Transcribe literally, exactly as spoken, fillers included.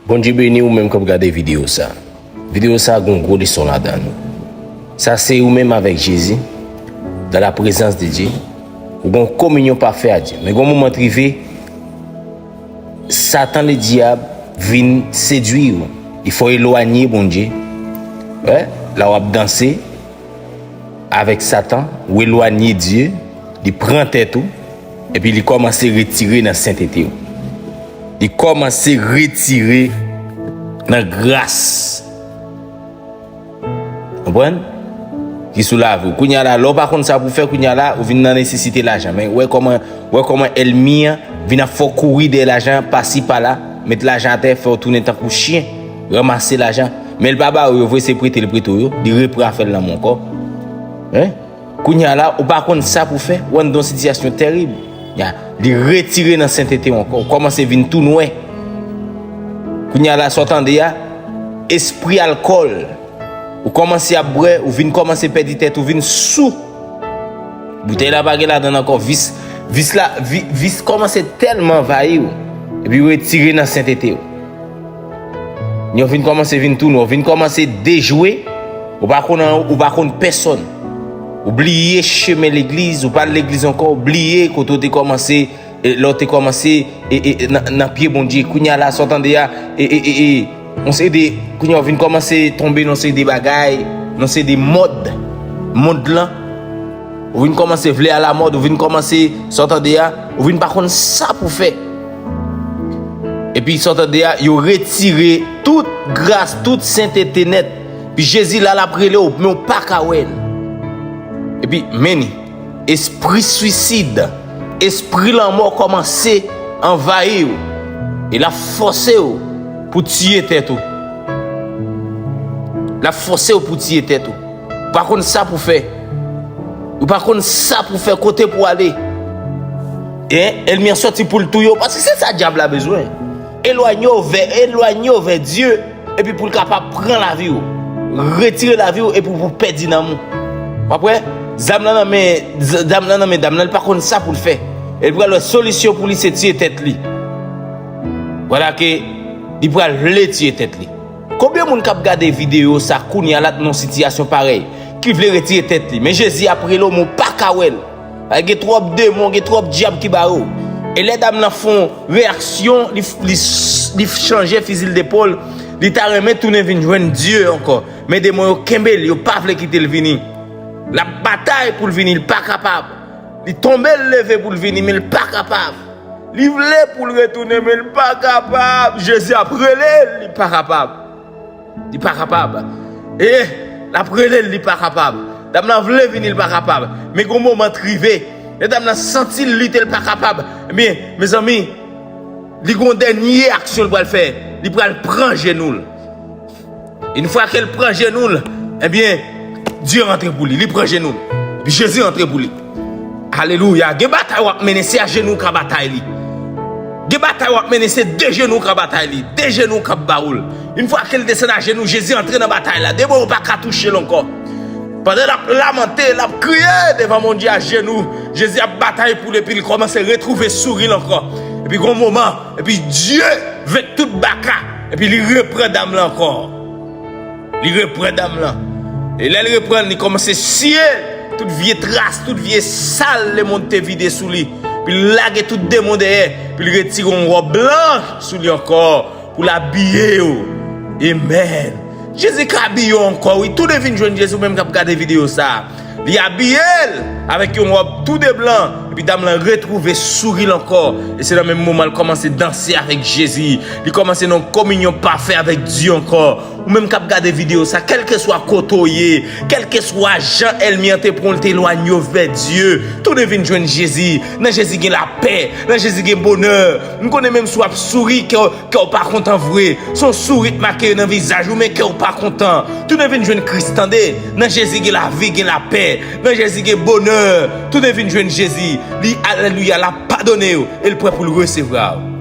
Bondye beni ou menm k ap gade videyo sa. Videyo sa gon gwo leson ladan l. Sa se ou menm avèk Jezi, dans la présence de Dieu. Ou gon kominyon pafè a Dye. Men gon moman t rive, Satan ledyab vin sedui w. Li fè w elwanye Bondye. Wè, la w ap danse avèk Satan, ou elwanye Dye, li pran tèt ou, epi li kòmanse retire nan sentete w. Li kòmanse retire nan gras. Konprann? Ki sou lavi w. Kounye a la, lè w pa konn sa pou fè, kounye a la, ou vin nan nesesite lajan. Men wè kòman, wè kòman ènmi an vin ap fè w kouri dèyè lajan, pasi pala, met lajan atè, fè w tounen tankou chen, ranmase lajan. Men l pa ba ou yo vre, se prete l prete w yo, li repran afè l nan men w ankò. Hein? Kounye a la, ou pa konn sa pou fè, ou anndan yon sitiyasyon tèrib. Ya, li retire nan sentete w ankò, ou kòmanse vin tou nwè. Kounye a la, sa w tande a, espri alkòl. Ou kòmanse ap bwè, ou vin kòmanse pèdi tèt, ou vin sou. Boutèy la pa gen ladan l ankò, vis, vis la, vi, vis kòmanse tèlman anvayi w, epi retire nan sentete w. Yo vin kòmanse vin tou nwè, ou vin kòmanse dejwe, ou pa konn, ou pa konn pèsòn. Ou bliye chemen legliz, ou pa al legliz ankò, ou bliye kote w te kòmanse, e, lè w te kòmanse, e, e, nan, nan pye Bondye. Kounye a la, sa w tande a, e, e, e, e, yon seri de, kounye a w vin kòmanse tonbe nan seri de bagay, nan seri de mòd, mond lan. Ou vin kòmanse vle alamòd, ou vin kòmanse, sa w tande a, ou vin pa konn sa pou fè. Epi sa w tande a, yo retire tout gras, tout sentete nèt. Epi Jezi la, l ap rele w, men w pa ka wè l. Epi, men ni, espri swisid, espri lanmò kòmanse anvayi w. E l ap fòse w pou tiye tèt ou. L ap fòse w pou tiye tèt ou. Ou pa konn sa pou fè. Ou pa konn sa pou fè, kote pou ale. E ènmi an sòti pou l touye w, paske se sa dyab la bezwen. Elwanye w vè, elwanye w vè Dye, epi pou l kapab pran lavi w, retire lavi w, epi pou w pèdi nanm ou. W ap wè, zam lan nan men, z-, zam lan nan men dam lan, li pa konn sa pou l fè. E l pral wè solisyon pou li se tiye tèt li. Vwala ke li pral vle tiye tèt li. Konbyen moun k ap gade videyo sa kounye a la t nan yon sitiyasyon parèy, ki vle retire tèt li? Men Jezi ap rele w, men w pa ka wè l. Gen twòp demon, gen twòp dyab ki bare w. E lè dam nan fè yon reyaksyon, li, li, li chanje fizi l depòl, li ta renmen tounen vin jwenn Dye ankò. Men demon yo kenbe l, yo pa vle kite l vini. L ap batay pou l vini, l pa kapab. Li tonbe, l leve pou l vini, men l pa kapab. Li vle pou l retounen, men l pa kapab. Jezi ap rele l, li pa kapab. Li pa kapab. E, l ap rele l, li pa kapab. Dam nan vle vini, li pa kapab. Men gon moman t rive. Lè dam nan santi l lite, li pa kapab. Ebyen, mezanmi, li gon dènye aksyon l pral fè. Li pral pran jenou l. Yon fwa ke l pran jenou l, ebyen, Dye rantre pou li. Li pran jenou l. Epi Jezi rantre pou li. Alelouya. Gen batay w ap mennen, se a jenou w ka batay li. Gen batay w ap mennen, se de jenou w ka batay li. De jenou w k ap ba w l. Yon fwa ke l desann a jenou, Jezi antre nan batay la. Demon yo pa ka touche l ankò. Pandan l ap lamante, l ap kriye devan Bondye a jenou, Jezi ap batay pou li, epi l kòmanse retwouve souri l ankò. Epi gon moman, epi Dye venk tout baka, epi li repran dam lan ankò. Li reprann dam lan. E lè l reprann, li kòmanse siye tout vye tras, tout vye sal lemonn te vide sou li. Epi l lage tout demon dèyè. Epi l retire yon wòb blanch sou li ankò pou l abiye yo. Amen. Jezi ka abiye w ankò, wi. Tounen vin jwenn Jezi, ou menm k ap gade videyo sa a. Li abiye l avèk yon wòb tou de blan. Epi dam lan retwouve souri l ankò. E se nan menm moman l kòmanse danse avèk Jezi. Li kòmanse nan yon kominyon pafè avèk Dye ankò. Ou menm k ap gade videyo sa, kèlkeswa kote w ye, kèlkeswa jan ènmi an te pran w, l te elwanye w vè Dye, tounen vin jwenn Jezi. Nan Jezi gen lapè, nan Jezi gen bonè. M konnen menm si w ap souri, kè w, kè w pa kontan vre. Se yon souri k make nan vizaj ou, men kè w pa kontan. Tounen vin jwenn Kris, tande. Nan Jezi gen lavi, gen lapè. Nan Jezi gen bonè. Tounen vin jwenn Jezi. Li, alelouya, l ap padone w e l prè pou l resevwa w.